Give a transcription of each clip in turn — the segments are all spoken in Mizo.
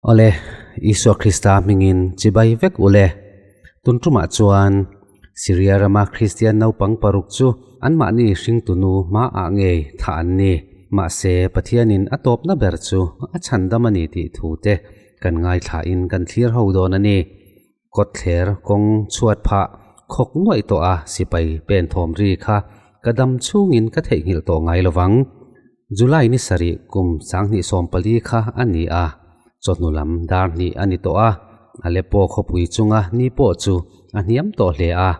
Awle, Isua Krista hmingin chibai vek ule. Tun tumah chuan Syria rama Kristian naupang paruk chu anmahni hringtunu hmaah ngei thah an ni. Mahse, Pathianin a tawpna ber chu a chhandam a ni tih thute kan ngaithlain kan thlir ho dawn a ni. Kawtthler kawng chhuat phah khawk nuaih tawh a sipai pen thawm ri kha ka dam chhungin ka theihnghilh tawh ngai lovang. July ni sarih kum 2014 kha a ni a, chawhnu lam dar hnih a ni tawh a, Aleppo khawpui chunga ni pawh chu a hniam tawh hle a,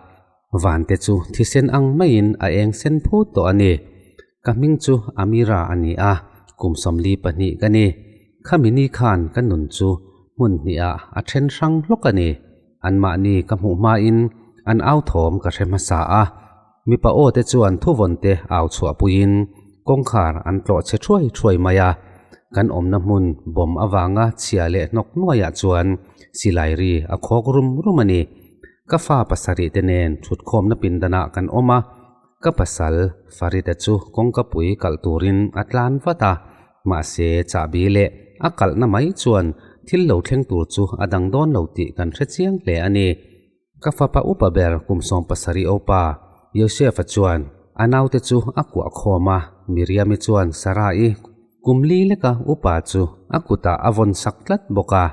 vante chu thisen ang maiin a eng sen phut tawh a ni. Ka hming chu Amira a ni a, kum 42 ka ni. Khami ni khan ka nun chu hmun hnihah a then hrang hlawk a ni. Anmahni ka hmuh hmain an au thawm ka hre hmasa a, mipa aw te chuan thuvawn te au chhuahpuiin kawngkhar an tlawh chhe thuai thuai mai a. Kan awmna hmun bawm avanga chhia leh hnawk nuaiah chuan silai ri a khawk rum rum a ni. Ka fa pasarih te nen thutkhawmna pindanah kan awm a. Ka pasal Farida chu kawngkapui kalh turin a tlan vat a, mahse chahbi leh a kalhna mai chuan thil lo thleng tur chu a dang dawn lo tih kan hre chiang hle a ni. Ka fapa upa ber kum 17 opa Yosefa chuan a naute chu a kuah khawm a, Miriami chuan Sarai kum li leka upa chu a kutah a vawn sak tlat bawk a.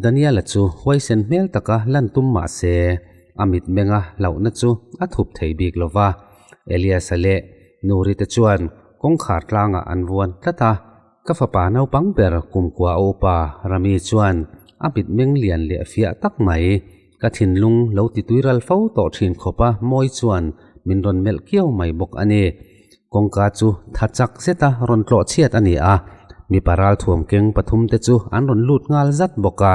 Daniela chu huaisen hmel taka lan tum mah se, a mitmenga hlauhna chu a thup thei bik lo va. Eliasa leh Nuri te chuan kawngkhar tlangah an vuan tlat a. Ka fapa naupang ber kumkua a upa Rami chuan a mitmeng lian leh fiah tak mai, ka thinlung lo ti tuiral fo tawh thin khawpa mawi chuan min rawn melh kiau mai bawk a ni. Kawngka chu tha chak zeta rawn tlawh chhiat a ni a, mipa ralthuam keng pathum te chu an rawn lut nghal zat bawk a.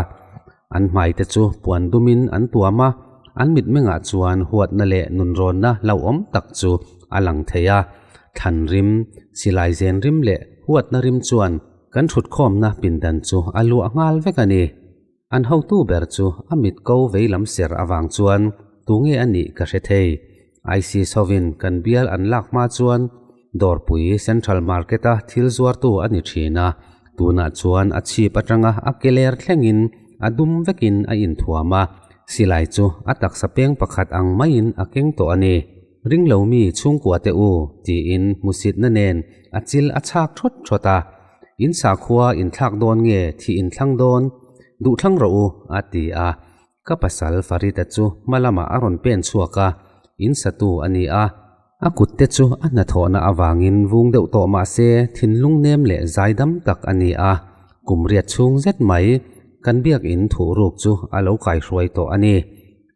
An hmai te chu puan dumin an tuam a, an mitmengah chuan huatna leh nunrawnna hlauhawm tak chu a lang thei a. Thlan rim, silai zen rim leh huatna rim chuan kan thutkhawmna pindan chu a luah nghal vek a ni. An hotu ber chu a mit ko veilam ser avang chuan tunge a nih ka hre thei. ISIS hovin kan bial an lak hma chuan Dawrpui Central Market-a thil zuartu a ni thin a, tunah chuan a chhip atanga a keler thlengin a dum vekin a inthuam a, silai chu a taksa peng pakhat ang maiin a keng tawh a ni. Ring lo mi chhungkua te u, tiin hmusitna nen a chil a chhak thawt thawt a. In sakhua inthlak dawn nge thih inthlang dawn? Duh thlang rawh u, a ti a. Ka pasal Farida chu hma lamah a rawn pen chhuak a, in satu a ni a. A kut te chu a hnathawhna avangin vung deuh tawh mah se thinlung nem leh zaidam tak a ni a. Kum riat chhung zet mai kan biakin thuhruk chu a lo kaihruai tawh a ni.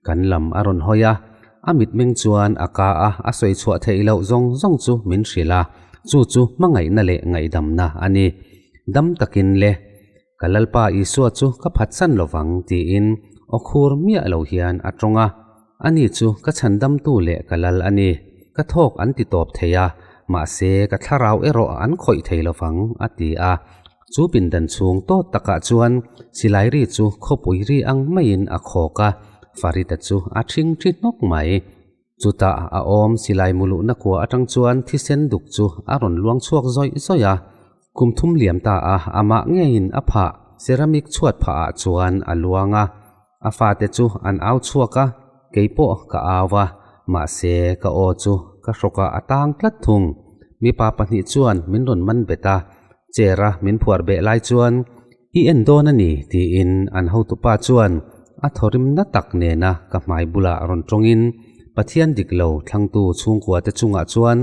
Kan lam a rawn hawi a, a mitmeng chuan a ka a a sawi chhuah theih loh zawng zawng chu min hrilh a, chu chu hmangaihna leh ngaihdamna a ni. Dam takin le, ka Lalpa Isua chu ka phatsan lovang tiin aw khur miah lo hian a tawng a, ani chu ka chhandamtu leh ka lal a ni. Ka thawk an ti tawp thei a, mahse ka thlarau erawh an khawih thei lovang a ti a. Chu pindan chhung tawt takah chuan silai ri chu khawpui ri ang maiin a khawk a, Farida chu a thing thi hnawk mai. Chutah a awm silai muluhna kua atang chuan thisen duk chu a rawn luang chhuak zawih zawih a. Kum thum liam ta a, amah ngeiin a phah ceramic chhuat phah ah chuan a luang a. A fate chu an au chhuak a, kei pawh ka au a, mahse ka aw chu ka hrawkah a tang tlat thung. Mipa pahnih chuan min rawn man bet a, chair a min phuar beh lai chuan i en dawn a ni tiin an hotupa chuan a thawrimna tak nena ka hmai bulah rawn tawngin Pathian dik lo thlangtu chhungkua te chungah chuan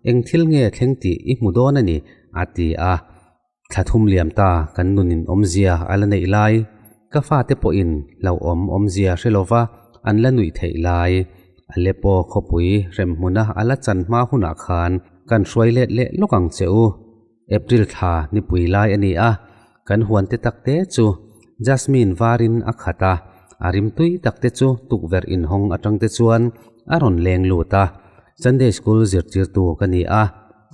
eng thil nge thleng tih i hmu dawn a ni a ti a. Thla thum liam ta kan nunin awmzia a la neih lai, ka fate pawhin hlauhawm awmzia hre lova an la nuih theih lai, Aleppo khawpui hremhmuna a la chan hma hunah khan kan hruai let leh lawk ang che u. April thla nipui lai a ni a, kan huan te tak te chu Jasmine varin a khat a, a rimtui tak te chu tukverh inhawng atang te chuan a rawn leng lut a. Sunday School zirtirtu ka ni a.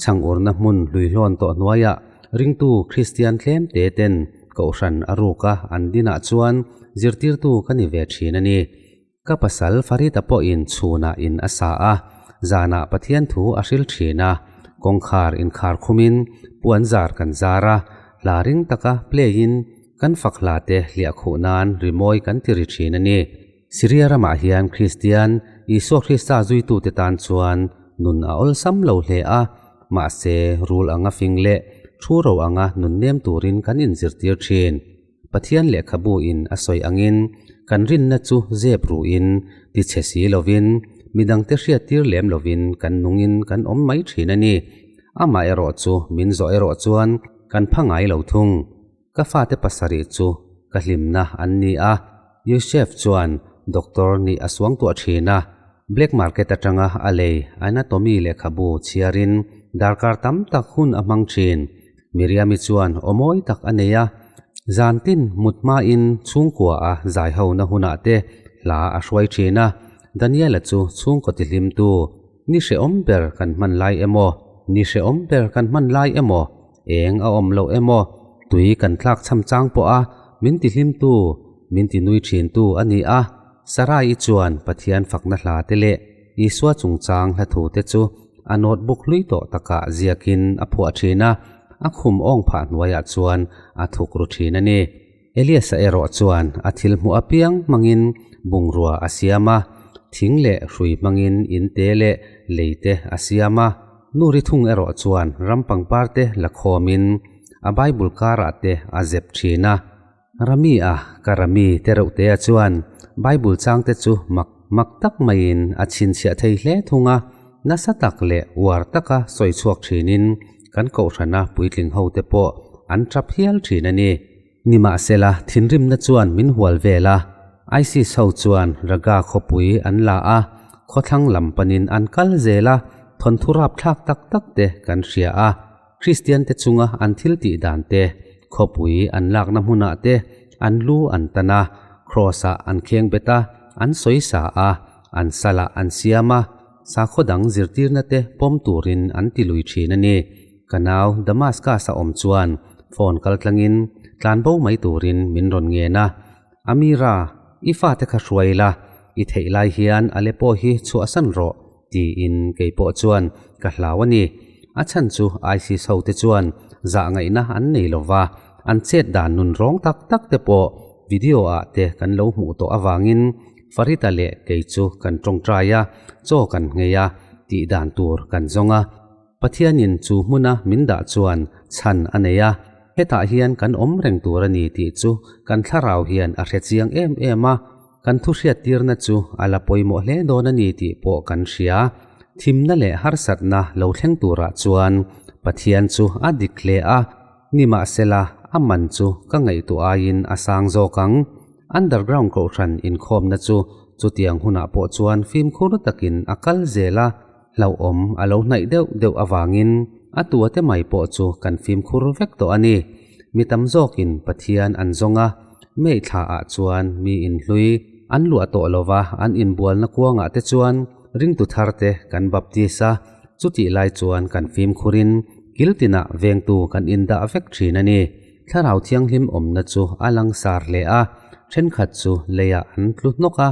Chhang urna hmun hluihlawn tawh hnuaiah ringtu Kristian tlem te ten Kohhran a ruka an dinah chuan zirtirtu ka ni ve thin a ni. Ka pasal Farida pawhin chhunah in a sa a, zanah Pathian thu a hril thin a, kawngkhar inkhar khumin puan zar kan zar a, hla ring taka play in. Kan fak hla te hliah khuh nan rimawi kan ti ri thin a ni. Syria ramah hian Kristian, Isua Krista zuitute tan chuan nun a awlsam lo hle a, mahse rul anga fing leh thu ro anga nun nem turin kan inzirtir thin. Pathian lehkhabu in a sawi angin kan rinna chu zep ruhin ti chhe si lovin midangte hriattir lem lovin kan nungin kan awm mai thin a ni. Amaherawh chu min zawh erawh chuan kan pha ngai lo thung. Ka fate pasarih chu ka hlimna an ni a, Yusef chuan doctor nih a suangtuah thin a. Black market atanga a lei anatomy lehkhabu chhiarin darkar tam tak hun a hmang thin. Miriami chuan aw mawi tak a nei a, zan tin mut hmain chhungkua a zai hona hunah te hla a hruai thin a, Daniela chu chhungkaw tihlimtu, ni hrehawm ber kan hman lai emaw, ni hrehawm ber kan hman lai emaw, eng a awm loh emaw, tui kan tlak cham chang pawh a min tihlimtu, min tinui thintu a ni a. Sarai-i chuan Pathian fakna hla te leh Isua chungchang hla thu te chu a notebook hlui tawh takah ziakin a phuah thin a, a khum awng phah hnuaiah chuan a thuk ru thin a ni. Eliasa erawh chuan a thil hmuh apiang hmangin bungrua a siam a, thing leh hrui hmangin in te leh lei te a siam a. Nuri thung erawh chuan ram pangpar te la khawmin a Bible karah te a zep thin a. Rami a, ka Rami te reuh te a chuan Bible chang te chu mak mak tak maiin a chhinchhiah thei hle thung a, nasa tak leh uar taka sawi chhuak thinin kan kohhrana puitling ho te pawh an tap hial thin a ni. Nimahsela, thinrimna chuan min hual vel a, ISIS ho chuan Raga khawpui an la a, khawthlang lam panin an kal zel a, thawnthu rapthlak tak tak te kan hria a. Kristiante chunga an thil tih dan te, khawpui an lakna hmunah te an lu an tan a, kraws-ah an kheng bet a, an sawi sa a, an salah an siam a, sakhaw dang zirtirna te pawm turin an ti lui thin a ni. Ka nau Damascus-a awm chuan phone kal tlangin tlanbo mai turin min rawn ngen a, Amira, i fate kha hruai la, i theih lai hian Aleppo hi chhuahsan rawh, tiin kei pawh chuan ka hlau a ni. A chhan chu ISIS ho te chuan zah ngaihna an nei lo va, an chet dan nun rawng tak tak te pawh video ah te kan lo hmuh tawh avangin Farida leh kei chu kan tawngtai a, chaw kan nghei a, tih dan tur kan zawng a. Pathianin chu hmuna min dah chuan chhan a nei a, hetah hian kan awm reng tur a ni tih chu kan thlarau hian a hre chiang em em a, kan thu hriattirna chu a la pawimawh hle dawn a ni tih pawh kan hria. Thimna leh harsatna lo thleng turah chuan Pathian chu a dik hle a, nimahsela a man chu ka ngaihtuah aiin a sang zawk ang. Underground kohhran inkhawmna chu chutiang hunah pawh chuan fimkhur takin a kal zel a, Hlauhawm a lo hnaih deuh deuh avangin a tuate mai pawh chu kan fimkhur vek tawh a ni. Mi tam zawkin Pathian an zawng a, May thlaah chuan mi inhlui an luah tawh lova an inbualna kuangah te chuan ringtu tharte kan baptis a, chutih lai chuan kan fimkhurin kil tinah vengtu kan indah vek thin a ni. Thlarau Thianghlim awmna chu a langsar hle a, thenkhat chu leiah an tlu hnawk a,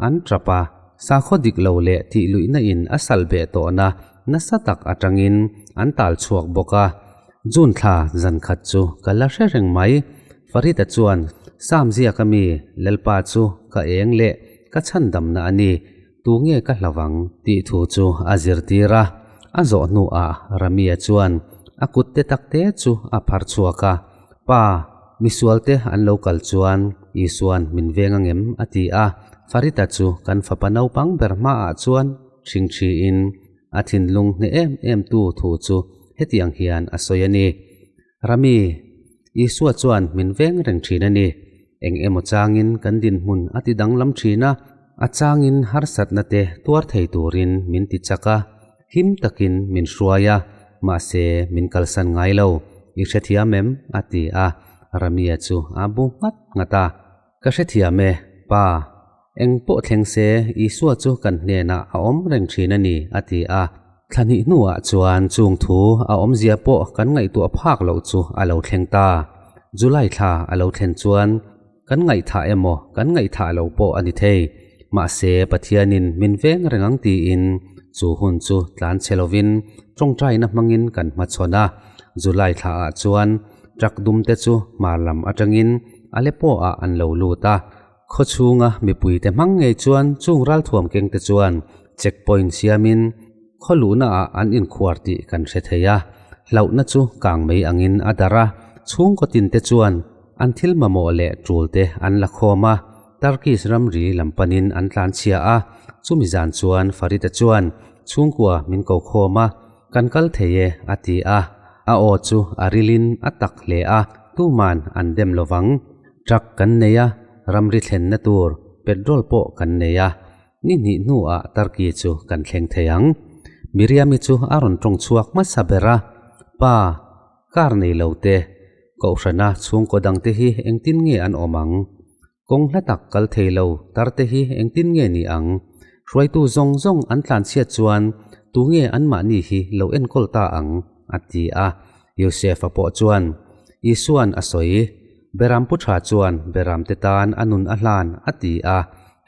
an tap a. Sakhaw dik lo leh tih luihna in a sal beh tawhna nasa tak atangin an tal chhuak bawk a. June thla zan khat chu ka la hre reng mai. Farida chuan, Sam ziak ami, Lalpa chu ka eng leh ka chhandamna a ni, tu nge ka hlavang? Tih thu chu a zirtir a. A zawh hnuah Ramia chuan a kut te tak te chu a phar chhuak a, Pa, misualte an lo kal chuan Isua'n min veng angem? a ti a. Farida chu kan fapa naupang ber hmaah chuan ṭhingṭhiin a thinlung hneh em em tu thu chu hetiang hian a sawi a ni. Rami, Isua chuan min veng reng ṭhin a ni. Eng emaw changin kan dinhmun a ti danglam ṭhin a, a changin harsatna te tuar thei turin min ti chak a. Him takin min hruai a, mahse min kalsan ngai lo, i hrethiam em? a ti a, Ramia chu a bu nghat nghat a. Ka hrethiam e, pa. Eng pawh thleng se Isua chu kan hnenah a awm reng thin a ni, a ti a. Thla hnih hnuah chuan chung thu a awmzia pawh kan ngaihtuah phak loh chu a lo thleng ta. July thla a lo thlen chuan Kan ngaihthah emaw, kan ngaihthah lo pawh a ni thei. Mahse, Pathianin min veng reng ang tiin chu hun chu tlan chhe lovin tawngtaina hmangin kan hmachhawn a. July thlaah chuan truck dumte chu hmar lam atangin Aleppo-ah an lo lut a. Khaw chhunga mipuite hmang ngei chuan chung ralthuam kengte chuan checkpoint siamin khaw luhnaah an inkhuar tih kan hre thei a. Hlauhna chu kang mai angin a darh a, chhungkaw tinte chuan an thil mamawh leh tulte an la khawm a, Turkish ramri lam panin an tlanchhia a. Chumi zan chuan Farida chuan chhungkua min ko khawm a, Kan kal thei e, a ti a. A aw chu a rilin a tak hle a, tuman an dem lo vang. Truck kan nei a, ramri thlenna tur petrol pawh kan nei a. Ni hnih hnuah Turkey chu kan thleng thei ang. Miriam-i chu a rawn tawng chhuak hmasa ber a, Pa, car nei lo te, Kohhrana chhungkaw dangte hi engtin nge an awm ang? Kawng hla tak kal thei lo tar te hi engtin nge ni ang? Hruaitu zawng zawng an tlanchhiat chuan tu nge anmahni hi lo enkawl ta ang? a ti a. Yosefa pawh chuan, Isua'n a sawi, Beram pu tha chuan beramte tan a nun a hlan, a ti a.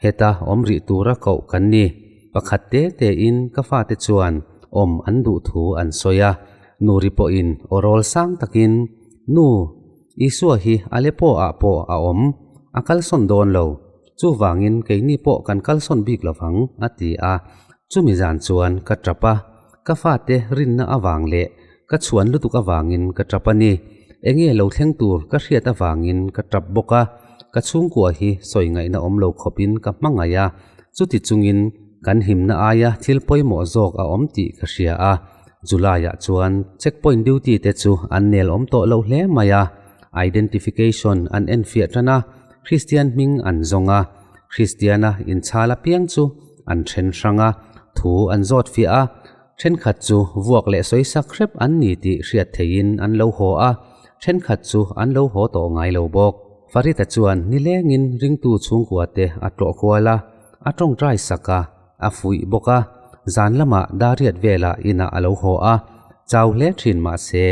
Heta awm rih tura koh kan ni. Pakhat te tein ka fate chuan awm an duh thu an sawi a. Nuri pawhin aw rawl sang takin, Nu, Isua hi Aleppo ah pawh a awm, a kalsawn dawn lo. Chuvangin keini pawh kan kalsawn bik lovang, a ti a. Chumi zan chuan ka tap a, ka fate rinna avang leh ka chhuan lutuk avangin ka tap a ni. Enge lo thleng tur ka hriat avangin ka tap bawk a, ka chhungkua hi sawi ngaihna awm lo khawpin ka hmangaih a, chuti chungin kan himna aia thil pawimawh zawk a awm tih ka hria a. July-ah chuan checkpoint duty te chu an nel awm tawh lo hle mai a, identification an enfiah tan a, Kristian hming an zawng a, Kristiana inchhal apiang chu an then hrang a, thu an zawt fiah a, thenkhat chu vuak leh sawisak hrep an ni tih hriat theihin an lo haw a, thenkhat chu an lo haw tawh ngai lo bawk. Farida chuan nilengin ringtu chhungkua te a tlawh kual a, a tawngtai sak a, A fuih bawk a, zan lamah Dariat velah inah a lo haw a, chau hle thin mah se,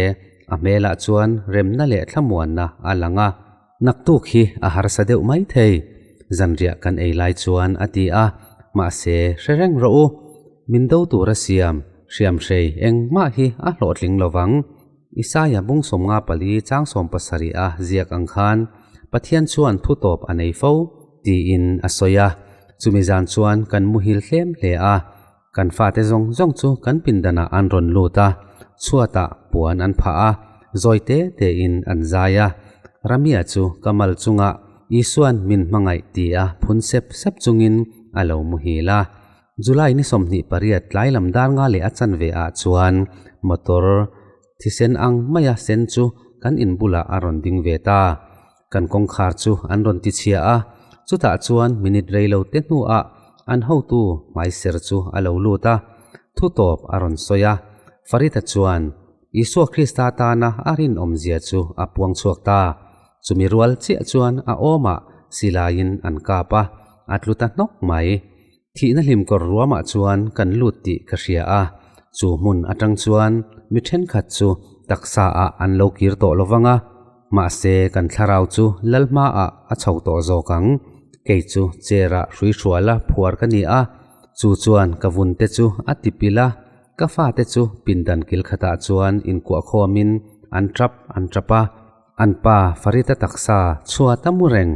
a hmelah chuan remna leh thlamuanna a lang a. Naktuk hi a harsa deuh mai thei, zanriah kan ei lai chuan a ti a, mahse hre reng rawh u, min do tura siam hriamhrei engmah hi a hlawhtling lo vang. Isaia bung 54 chang 70 a ziak ang khan Pathian chuan thu tawp a nei fo tiin a sawi a. Chumi zan chuan kan muhil hlem hle a, kan fate zawng zawng chu kan pindanah an rawn lut a, chhuatah puan an phah a, zawi te tein an zai a. Ramia chu ka mal chungah Isua'n min hmangaih tia phun sep sep chungin a lo muhil a. July ni 28 tlai lam dar nga leh a chanve ah chuan motor thisen ang maia sen chu kan in bulah a rawn ding ve ta. Kan kawngkhar chu an rawn ti chhia a, chutah chuan minute rei lo te hnuah an hotu hmaiser chu a lo lut a, thu tawp a rawn sawi a. Farida chuan Isua Krista tana a rinawmzia chu a puang chhuak ta. Chumi rual chiah chuan a awmah silaiin an kap a, a tlu ta hnawk mai. Thihna hlimkawr ruamah chuan kan lut tih ka hria a, chu hmun atang chuan mi thenkhat chu taksa ah an lo kir tawh lo vang a, mahse kan thlarau chu lal hmaah a chho tawh zawk ang. Kei chu chair ah hrui hruala phuar ka ni a, chu chuan ka vun te chu a ti pilh a, ka fate chu pindan kil khatah chuan inkuah khawmin an tap an tap a. An pa Farida taksa chhuat a mu reng,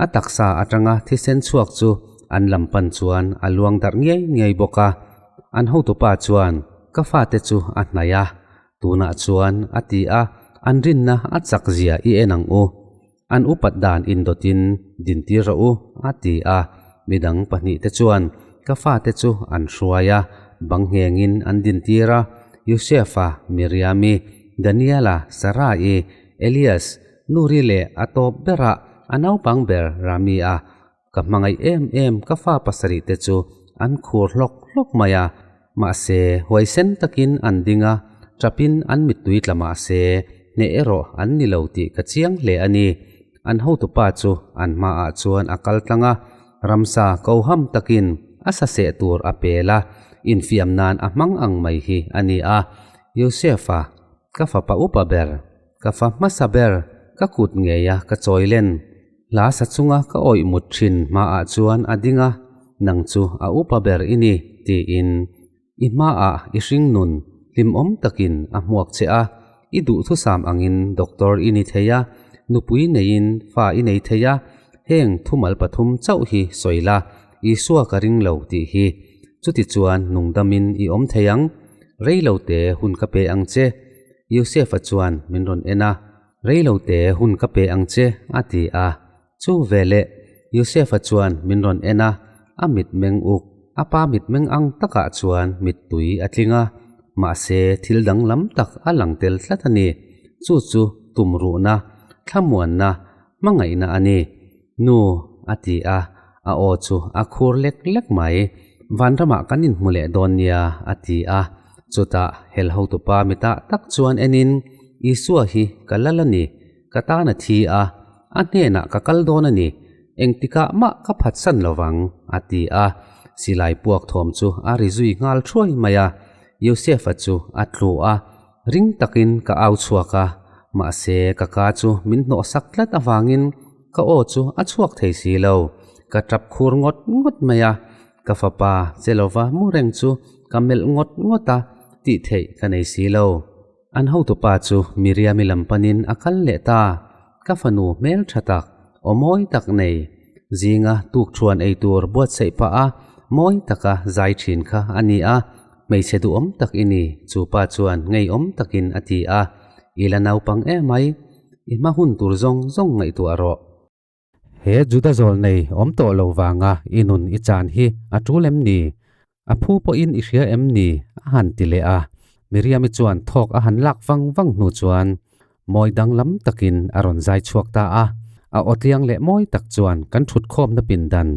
a taksa atanga thisen chhuak chu an lam pan chuan a luang darh ngei ngei bawk a. An hotupa chuan ka fate chu a hnaih a, tunah chuan a ti a, an rinna a chak zia i en ang u. An upat dan indawtin dintir rawh u, a ti a. Midang pahnihte chuan ka fate chu an hruai a, bang nghengin an dintir a, Yosefa, Miriami, Daniela, Sarai, Elias, Nuri leh a tawp berah a naupang ber Rami-a ka hmangaih em em ka fa pasarih te chu an khur hlawk hlawk mai a. Mahse, huaisen takin an ding a, tapin an mittui tla mah se, hneh erawh an ni lo tih ka chiang hle a ni. An hotupa chu an hmaah chuan a kal tlang a, ramsa koham takin a saseh tur a pel a, infiam nan a hmang ang mai hi a ni a. Yosefa, ka fapa upa ber, ka fa hmasa ber, ka kut ngei a ka chawi len. Hla sa chunga ka awih mut thin hmaah chuan a ding a, nang chu a upa ber i ni, tiin i hmaah i hring nun hlimawm takin a hmuak che a, i duhthusam angin doctor i ni thei a, Nupui neiin fa i nei thei a, heng thumal pathum chauh hi sawi la, Isua ka ring lo tih hi. Chutichuan nungdamin i awm thei ang. Reilote hun ka pe ang che. Yosefa chuan min rawn en a, Reilote hun ka pe ang che, a ti a. Chu veleh Yosefa chuan min rawn en a, a mitmeng uk, a pa mitmeng ang takah chuan mittui a tling a, mahse thil danglam tak a lang tel tlat a ni. Chu chu tumruhna, thlamuanna, hmangaihna a ni. Nu, a ti a, a aw chu a khur lek lek mai. Vanramah kan inhmu leh dawn nia, a ti a. Chutah hel hotupa mitah tak chuan enin, Isua hi ka lal a ni, ka tan a thi a, a hnenah ka kal dawn a ni, engtikah mah ka phatsan lo vang, a ti a. Silai puak thawm chu a ri zui nghal thuai mai a. Yosefa chu a tlu a, ring takin ka au chhuak a, mahse ka ka chu min hnawhsak tlat avangin ka aw chu a chhuak thei si lo. Ka tap khur ngawt ngawt mai a, ka fapa che lova mu reng chu ka melh ngawt ngawt a, tih theih ka nei si lo. An hotupa chu Miriami lam panin a kal leh ta. Ka fanu hmel tha tak, aw mawi tak nei. Zinga tukṭhuan ei tur buatsaih pah a mawi taka zai ṭhin kha a ni a, hmeichhe duhawm tak i ni, chu pa chuan ngeiawm takin a ti a. I la naupang emai, i hma hun tur zawng zawng ngaihtuah rawh. He Juda zawl nei awm tawh lo vanga i nun i chan hi a tul em ni? A phu pawhin i hria em ni? a han ti leh a. Miriami chuan thawk a han lak vang vang hnu chuan mawi danglam takin a rawn zai chhuak ta a. A aw tliang leh mawi tak chuan kan thutkhawmna pindan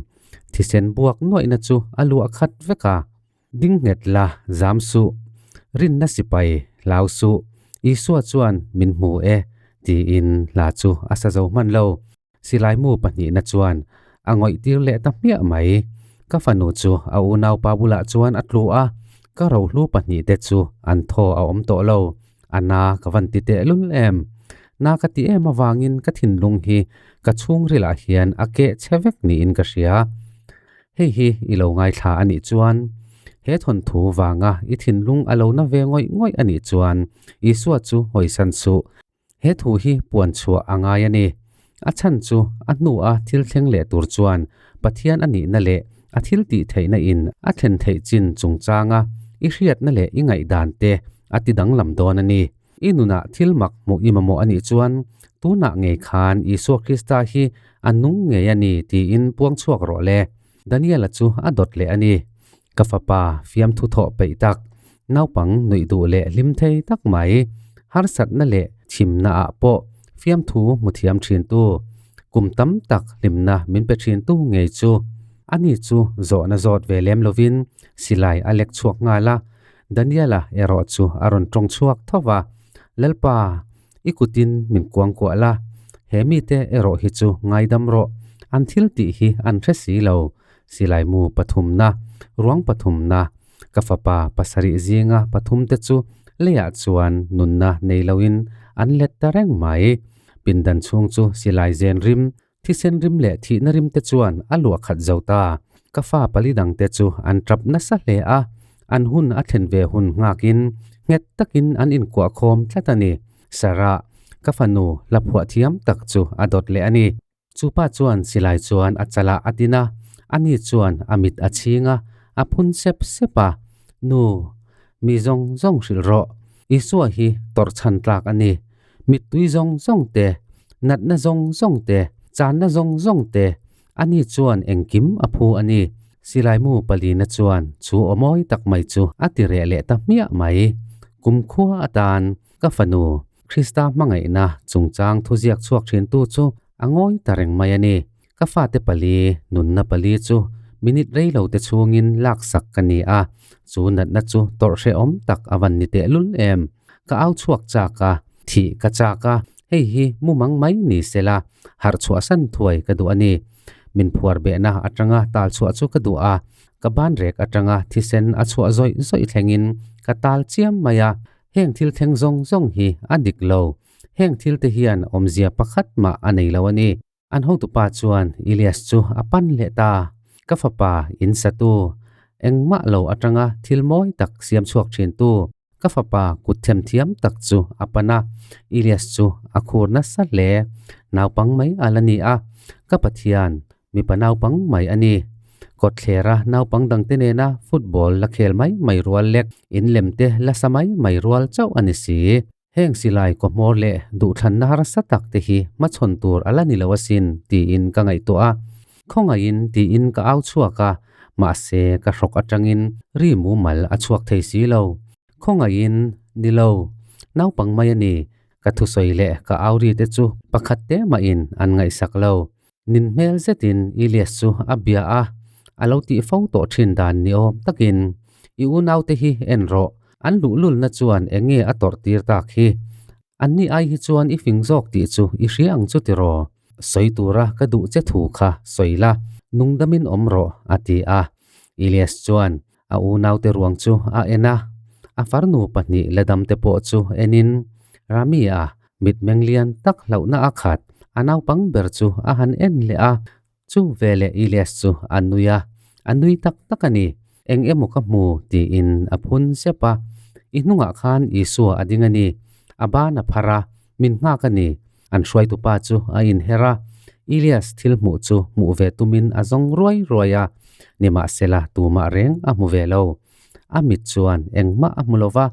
thisen buak nuaihna chu a luah khat vek a. Ding nghet la, zam suh. Rinna sipai, hlau suh. Isua chuan min hmu e, tiin hla chu a sa zo hman lo. Silaimu pahnihna chuan a ngawih tir leh ta hmiah mai. Ka fanu chu a unaupa bulah chuan a tlu a, ka rohlu pahnihte chu an thaw a awm tawh lo. A na ka van ti tehlul em? Na ka ti em avangin ka thinlung hi ka chhungrilah hian a keh che vek niin ka hria. Hei hi i lo ngaithla a nih chuan, he thawnthu vanga i thinlung a lo na ve ngawih ngawih a nih chuan Isua chu hawisan suh. He thu hi puan chhuah a ngai a ni. A chhan chu a hnua thil thleng leh tur chuan Pathian a nihna leh a thil tih theihna in a thlen theih chin chungchanga i hriatna leh i ngaihdan te a ti danglam dawn a ni. I nunah thil mak hmuh i mamawh a nih chuan tunah ngei khan Isua Krista hi a nung ngei a ni tiin puang chhuak rawh le. Daniela chu a dawt leh a ni. Ka fapa fiamthu thawh peih tak, naupang nuih duh leh hlim thei tak mai, harsatna leh chhimna ah pawh fiamthu hmu thiam thintu, kum tam tak hlimna min pe thintu ngei chu ani chu zawhna zawt ve lem lovin silai a lek chhuak nghal a, Daniela erawh chu a rawn tawng chhuak tho va, Lalpa, i kutin min kuangkuah la, he mite erawh hi chu ngaidam rawh, an thil tih hi an hre si lo, Silaimu pathumna, ruang pathumna, ka fapa pasarih zinga pathumte chu leiah chuan nunna nei loin an let ta reng mai. Pindan chhung chu silai zen rim, thisen rim leh thihna rimte chuan a luah khat zo ta. Ka fa pali dangte chu an tap nasa hle a, an hun a thlen ve hun nghakin nghet takin an inkuahkhawm tlat a ni. Sarah, ka fanu hla phuah thiam tak chu a dawt leh a ni. Chu pa chuan silai chuan a chalah a din a, ani chuan a mit a chhing a, a phun sep sep a, Nu, mi zawng zawng hrilh rawh, Isua hi tawrh chhan tlak a ni. Mittui zawng zawng te, natna zawng zawng te, channa zawng zawng te, ani chuan engkim a phu a ni. Silaimu palina chuan chu aw mawi tak mai chu a ti reh leh ta hmiah mai. Kumkhua atan Ka fanu, Krista hmangaihna chungchang thuziak chhuak thintu chu a ngawi ta reng mai a ni. Ka fate pali, nunna pali chu minute rei lo te chhungin laksak ka ni a, chu natna chu tawrh hrehawm tak a van ni tehlul em. Ka au chhuak chak a, thih ka chak a, hei hi mumang mai ni sela, harh chhuahsan thuai ka duh a ni. Min phuar behna atanga tal chhuah chu ka duh a, ka ban rek atanga thisen a chhuah zawih zawih thlengin ka tal chiam mai a, Heng thil thleng zawng zawng hi a dik lo. Heng thil te hian awmzia pakhat mah a nei lo a ni. An hotupa chuan Elias chu a pan leh ta. Ka fapa in satu, engmah lo atanga thil mawi tak siam chhuak thintu. Ka fapa kut themthiam tak chu a pan a, Ilias chu a khur nasa hle. Naupang mai a la ni a, ka Pathian, mipa naupang mai a ni. Kawtthlera naupang dangte nena football la khel mai mai rual lek, in lem te la sa mai mai rual chauh a ni si. Heng silai kawhmawr leh duhthlanna harsa tak te hi hmachhawn tur a la ni lo asin tiin ka ngaihtuah a. Khawngaihin tiin ka au chhuak a, mahse ka hrawk atangin ri mumal a chhuak thei si lo. Khawngaihin, ni lo, naupang mai a ni, ka thusawi leh ka au ri te chu pakhat te mahin an ngaihsak lo. Nin hmel zetin Ilias chu a bia a, a lo tih fo tawh thin dan ni awm takin, I unaute hi en rawh, an luhlulna chuan eng nge a tawrh tir tak hi? Anni ai hi chuan i fing zawk tih chu i hria ang chu tiraw? Sawi tura ka duh che thu kha sawi la, nungdamin awm rawh, a ti a. Ilias chuan a unaute ruang chu a en a, a farnu pahnih la damte pawh chu enin Rami-a mitmeng lian tak hlauhna a khat a naupang ber chu a han en leh a, chu veleh Ilias chu a nui a, a nui tak tak a ni, eng emaw ka hmu tiin a phun zep a, i hnungah khan Isua a ding a ni, a ban a phar a, min nghak a ni, an hruaitupa chu a inher a, Ilias thil hmuh chu hmuh ve tumin a zawng ruai ruai a, nimahsela tumah reng a hmu ve lo. A mit chuan engmah a hmu lo va,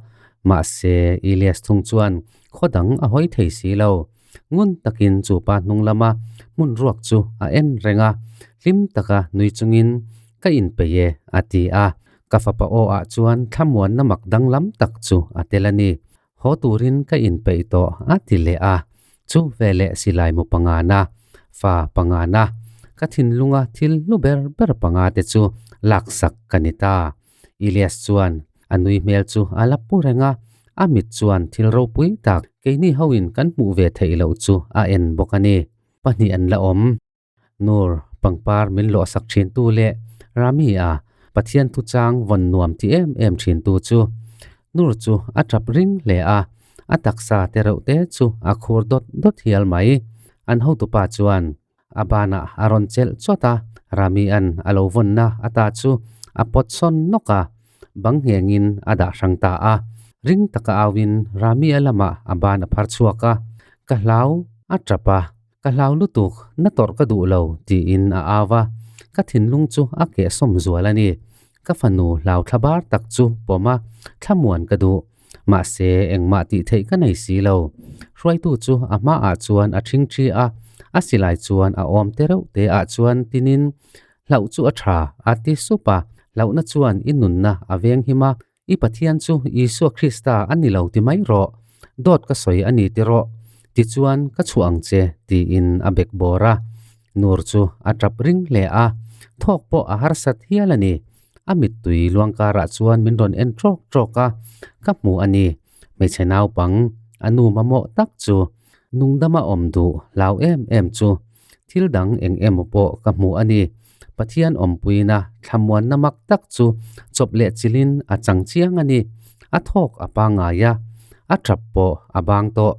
mahse Ilias thung chuan khaw dang a hawi thei si lo. Ngun takin chu pa hnung lama hmun ruak chu a en reng a, hlim taka nui chungin, Ka inpeih e, a ti a. Ka fapa aw ah chuan thlamuanna mak danglam tak chu a tel a ni. Haw turin ka inpeih tawh a ti leh a, chu veleh silai mu pangana, fa pangana, ka thinlunga thil hlu ber ber panga te chu laksak ka ni ta. Ilias chuan a nui hmel chu a la pu reng a, a mit chuan thil ropui tak keini hoin kan hmuh ve theih loh chu a en bawk a ni. Pahnih an la awm. Nur, pangpar min lawhsak thintu leh Rami-a Pathian thuchang vawn nuam ti em em thintu chu. Nur chu a tap ring hle a, a taksa te reuh te chu a khur dawt dawt hial mai. An hotupa chuan a banah a rawn chelh chawt a, Rami-a'n a lo vawnna ata chu a pawt sawn nawk a, bang nghengin a dah hrang ta a. Ring taka auin Rami-a lamah a ban a phar chhuak a, Ka hlau, a tap a. Ka hlau lutuk, na tawrh ka duh lo, tiin a au a. Ka thinlung chu a kehsawm zual a ni. Ka fanu hlau thla bar tak chu pawm a, thlamuan ka duh. Mahse, engmah tih theih ka nei si lo. Hruaitu chu a hmaah chuan a ṭhingṭhi a, a silai chuan a awm te reuh te ah chuan tinin, Hlauh chu a ṭha, a ti sup a. Hlauhna chuan i nunna a veng him a, I Pathian chu Isua Krista a ni lo ti mai rawh, dawt ka sawi a ni ti rawh, tichuan ka chhuah ang che, tiin a bek bawr a. Nur chu a tap ring hle a, thawk pawh a harsat hial a ni. A mittui luangkarah chuan min rawn en ṭawk ṭawk a, ka hmu a ni. Hmeichhe naupang, a nu mamawh tak chu, nungdama awm duh hlau em em chu, thil dang eng emaw pawh ka hmu a ni. Pathian awmpuina thlamuanna mak tak chu chawp leh chilhin a chang chiang a ni. A thawk a pangngai a, a tap pawh a bang tawh.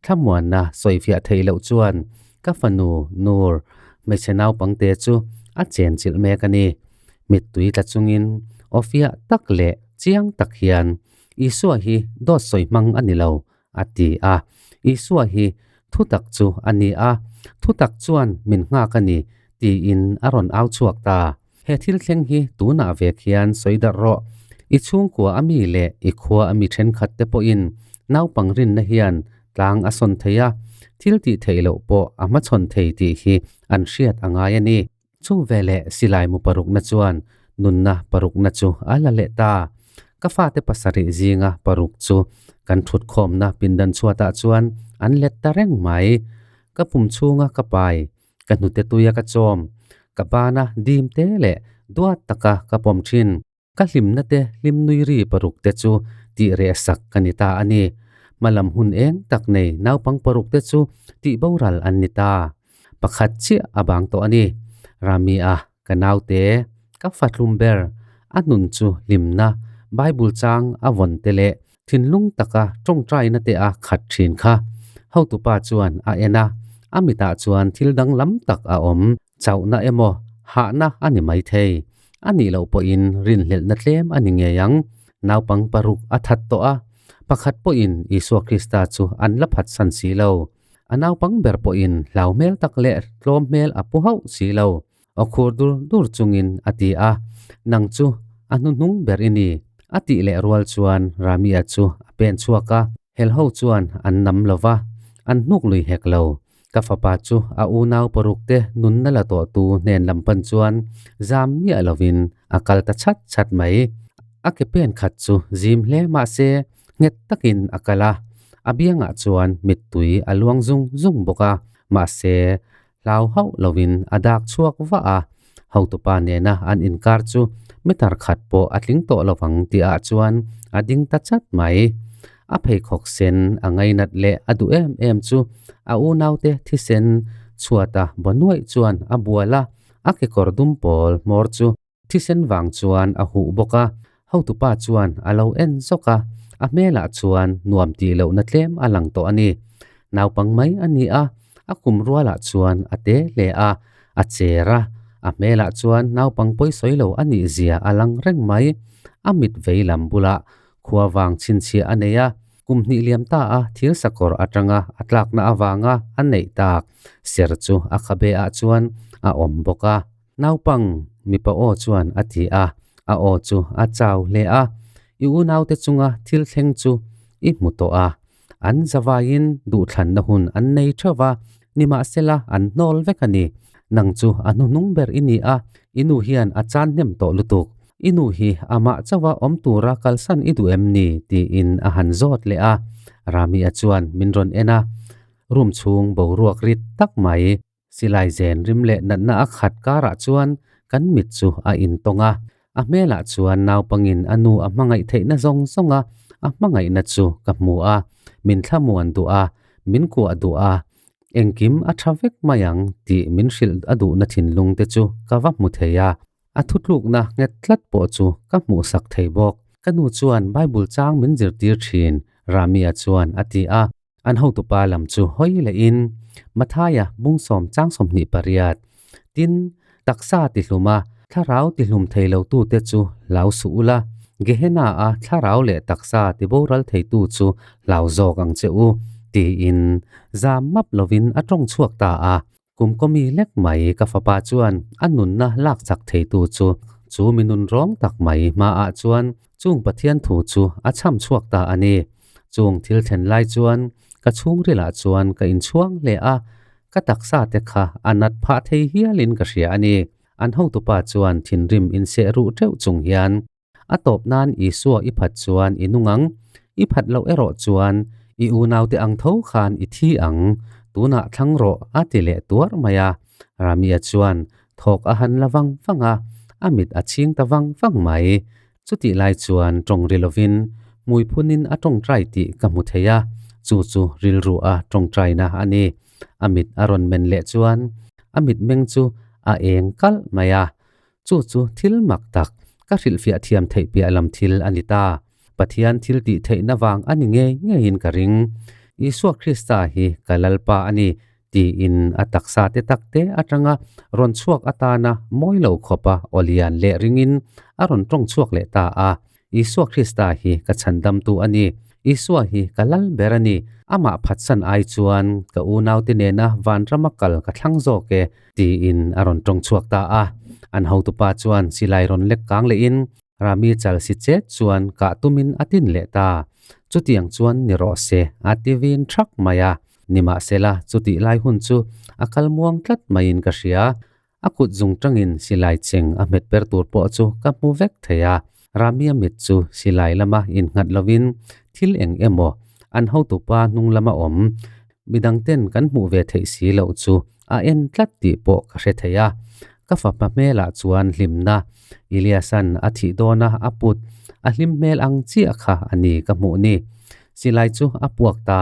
Thlamuanna sawifiah theih loh chuan ka fanu Nur, hmeichhe naupangte chu a chenchilh mek a ni. Mittui tla chungin aw fiah tak leh chiang tak hian Isua hi dawt sawi hmang a ni lo, a ti a. Isua hi thutak chu a ni a, thutak chuan min nghak a ni, tiin a rawn au chhuak ta. He thil thleng hi tunah vek hian sawi darh rawh. I chhungkua a mi leh i khua a mi thenkhat te pawhin naupang rinna hian tlang a sawn thei a, thil tih theih loh pawh a hmachhawn thei tih hi an hriat a ngai a ni. Chu veleh silai mu parukna chuan nunna parukna chu a la leh ta. Ka fate pasarih zinga paruk chu kan thutkhawmna pindan chhuatah chuan an let ta reng mai. Ka pum chhunga ka pai, ka hnute tuia ka chawm, ka bana dim te leh duat taka ka pawm thin. Ka hlimna te hlim nui ri paruk te chu tih reh sak ka ni ta a ni. Hmalam hun eng tak nei naupang paruk te chu tih boral an ni ta. Pakhat chiah a bang tawh a ni. Rami a, ka naute, ka fatlum ber, a hnun chu hlimna, Bible chang a vawn te leh thinlung taka tawngtaina te a khat thin kha. Hotupa chuan a en a, a mitah chuan thil danglam tak a awm. Chauhna emaw hahna a ni maithei. A nih loh pawhin rinhlelhna tlem a ni ngei ang. Naupang paruk a that tawh a. Pakhat pawhin Isua Krista chu an la phatsan si lo. A naupang ber pawhin hlau hmel tak leh tlawm hmel a pu hauh si lo. Aw khur dur dur chungin a ti a, Nang chu a hnuhnung ber i ni, a tih leh rual chuan Ramia chu a pen chhuak a, helho chuan an nam lo va, an hnuk lui hek lo. Ka fapa chu a unau parukte nunna la tawhtu hnen lam pan chuan zam miah lovin a kal ta chhat chhat mai. A ke pen khat chu zim hle mah se nghet takin a kal a, a biangah chuan mittui a luang zung zung bawk a, mahse hlau hauh lovin a dak chhuak vah a, hotupa nena an inkar chu meter khat pawh a tling tawh lovang tihah chuan a ding ta chat mai. A pheikhawk sen a ngainat leh a duh em em chu a unaute thisen chhuata baw nuaih chuan a bual a, a kekawr dum pawl hmawr chu Thisen vang chuan a huh bawk a, hotupa chuan a lo en zawk a, a hmelah chuan nuam tih lohna tlem a lang tawh a ni. Naupang mai a ni a, a kum rualah chuan a te hle a, a cher a, a hmelah chuan naupang pawisawi lo a nih zia a lang reng mai. A mit vei lam bulah khua vang chhinchhiah a nei a, kum hnih liam ta a thil sakawr atanga a tlakna avanga a neih tak ser chu a khabe ah chuan a awm bawk a. Naupang, mipa aw chuan a ti a, a aw chu a chau hle a. I unaute chunga thil thleng chu i hmu tawh a. An zavaiin duhthlanna hun an nei theuh va, nimahsela an hnawl vek a ni. Nang chu a hnuhnung ber i ni a, i nu hian a chan hnem tawh lutuk. I nu hi amah chauha awm tura kalsan i duh em ni? tiin a han zawt leh a. Rami-a chuan min rawn en a, room chhung boruak rit tak mai. Silai zen rim leh natna a khat karah chuan kan mit chu a intawng a, a hmelah chuan naupangin a nu a hmangaih theihna zawng zawnga a hmangaihna chu ka hmu a, min thlamuan duh a, min kuah duh a, engkim a tha vek mai ang tih min hrilh a duhna thinlung te chu ka va hmu thei a. A thutlukna nghet tlat pawh chu ka hmuhsak thei bawk. Ka nu chuan Bible chang min zirtir thin, Ramia chuan a ti a. An hotupa lam chu hawi lehin Mathaia bungsawm chang 28, Tin, taksa tihluma thlarau tihlum thei lotute chu hlau suh ula, Gehenna-a thlarau leh taksa tiboral theitu chu hlau zawk ang che u, tiin zam map lovin a tawng chhuak ta a. Kum kawmi lek mai ka fapa chuan a nunna lak chak theitu chu chu mi nun rawng tak mai hmaah chuan chung Pathian thu chu a chham chhuak ta a ni. Chung thil thlen lai chuan ka chhungrilah chuan ka inchhuang hle a, ka taksa te kha a nat phah thei hialin ka hria a ni. An hotupa chuan thinrim inseh ruh teuh chung hian A tawp nan Isua i phat chuan i nung ang, i phat loh erawh chuan i unaute ang tho khan i thi ang, tunah thlang rawh a ti leh tuar mai a. Ramia chuan thawk a han la vang vang a, a mit a chhing ta vang vang mai. Chutih lai chuan tawng ri lovin hmui phunin a tawngtai tih ka hmu thei a, chu chu rilru a tawngtaina a ni. A mit a rawn men leh chuan a mitmeng chu a eng kalh mai a, Chu chu thil mak tak, ka hrilhfiah thiam theih piah lam thil a ni ta. Pathian thil tih theihna vang a ni ngei ngeiin ka ring. Isua Krista hi ka Lalpa a ni, tiin a taksa te tak te atanga rawn chhuak atana mawi lo khawpa aw lian leh ringin a rawn tawng chhuak leh ta a. Isua Krista hi ka chhandamtu a ni. Isua hi ka lal ber a ni. Amah phatsan ai chuan ka unaute nena vanrama kal ka thlang zawk e, tiin a rawn tawng chhuak ta a. An hotupa chuan silai rawn lek kang lehin Rami chal si chet chuan kah tumin a tin leh ta. Chutiang chuan ni rawh se, a ti vin thak mai a. Nimahsela, chutih lai hun chu a kal muang tlat maiin ka hria. A kut zung tangin silai cheng a hmet per tur pawh chu ka hmu vek thei a. Ramia mit chu silai lama innghat lovin thil eng emaw an hotupa hnung lama awm midangten kan hmuh ve theih si loh chu a en tlat tih pawh ka hre thei a. Ka fapa hmelah chuan hlimna Eliasan a thih dawna a put a hlim hmel ang chiah kha a ni ka hmuh ni. Silai chu a puak ta.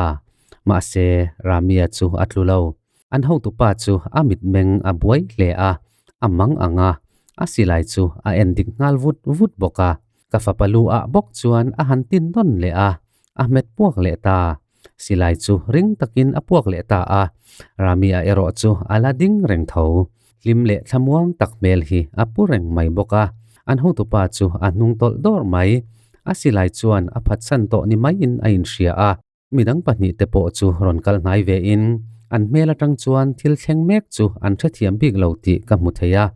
Mahse Ramia chu a tlu lo. An hotupa chu a mitmeng a buai hle a, a mang ang a, a silai chu a en dik nghal vut vut bawk a. Ka fapa lu ah bawk chuan a han tin nawn leh a, a hmet puak leh ta. Silai chu ring takin a puak leh ta a, Rami-a erawh chu a la ding reng tho. Hlim leh thlamuang tak hmel hi a pu reng mai bawk a, an hotupa chu a hnung tawlh dawr mai. A silai chuan a phatsan tawh ni maiin a inhria a. Midang pahnihte pawh chu rawn kal hnai ve in an hmel atang chuan thil thleng mek chu an hrethiam bik lo tih ka hmu thei a.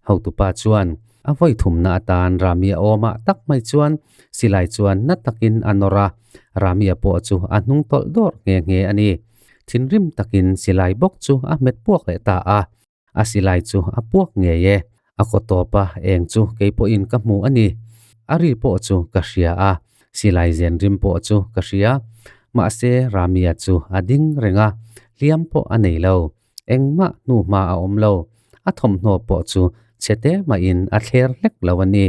Hotupa chuan a vawi thumna atan Ramia awmah tak mai chuan silai chuan na takin a nawr a, Ramia pawh chu a hnung tawlh dawrh nghe nghe a ni. Thinrim takin silai bawk chu a hmet puak leh ta a. A silai chu a puak ngei e. A kaw tawp a, eng chu kei pawhin ka hmu a ni. A ri pawh chu ka hria a, silai zen rim pawh chu ka hria. Mahse, Ramia chu a ding reng a, hliam pawh a nei lo. Engmah hnuhma a awm lo. A thawmhnaw pawh chu chhe te mahin a thler hlek lo a ni.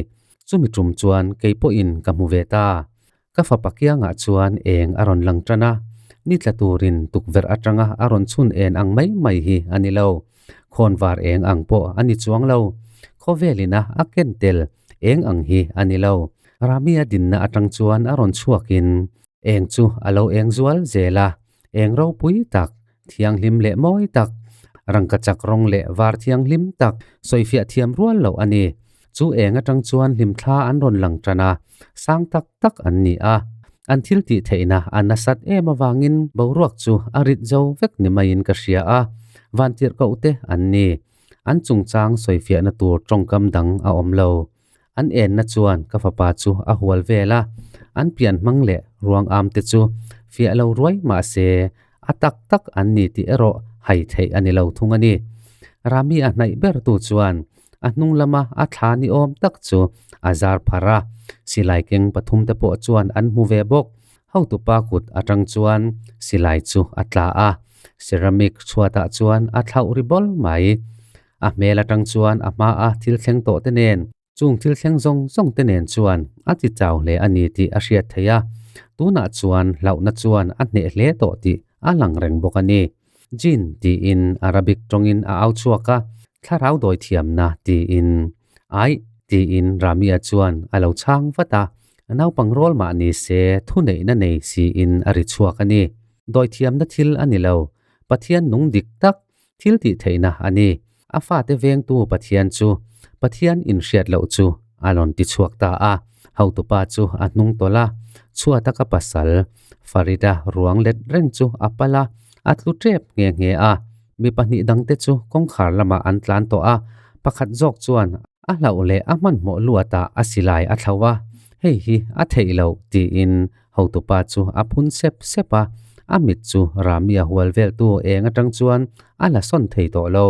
Chumi tum chuan kei pawhin ka hmu ve ta. Ka fapa kiangah chuan eng a rawn lang tan a, ni tla turin tukverh atanga a rawn chhun en ang mai mai hi a ni lo. Khawnvar eng ang pawh a ni chuang lo. Khawvelina a ken tel eng ang hi a ni lo. Rami a dinna atang chuan a rawn chhuakin eng chu a lo eng zual zel a, eng ropui tak, thianghlim leh mawi tak, rangkachak rawng leh var thianghlim tak sawifiah thiam rual loh a ni. Chu eng atang chuan hlimthla an rawn lang tan a, sang tak tak an ni a. An thil tih theihna a nasat em avangin boruak chu a rit zo vek ni maiin ka hria a, vantirhkoh te an ni. An chungchang sawifiahna tur tawngkam dang a awm lo. An enna chuan ka fapa chu a hual vel a, an pian hmang leh ruang am te chu fiah lo ruai mah se a tak tak an ni tih erawh hai theih a ni lo thung a ni. Rami a hnaih ber tu chuan a hnung lama a thla ni awm tak chu a zar pharh a, silai keng pathum te pawh chuan an hmu ve bawk. Hotupa kut atang chuan silai chu a tla a, ceramic chhuatah chuan a thlauh ri bawl mai. A hmel atang chuan a hmaa thil thleng tawh te nen, chung thil thleng zawng zawng te nen chuan a ti chau hle a ni tih a hriat theih a, tunah chuan hlauhna chuan a hneh hle tawh tih a lang reng bawk a ni. Jin tiin Arabic tawngin a au chhuak a, thlarau dawi thiamna tiin. Aih tiin Ramia chuan a lo chhang vat a, naupang rawl mah ni se thuneihna nei siin a ri chhuak a ni. Dawi thiamna thil a ni lo, Pathian nung dik tak Thil tih theihna a ni. A fate vengtu Pathian chu Pathian inhriat loh chu a rawn ti chhuak ta a. Hotupa chu a hnung tawlh a, chhuata ka pasal Farida ruang let reng chu a pal a, a tlu tep nghe nghe a. Mi pahnih dangte chu kawngkhar lamah an tlan tawh a, pakhat zawk chuan a hlauh leh a hmanhmawh luatah a silai a thlo a, hei hi a theih loh tiin Hotupa chu a phun sep sep a, a mit chu Ramia hual veltu eng atang chuan a la sawn thei tawh lo.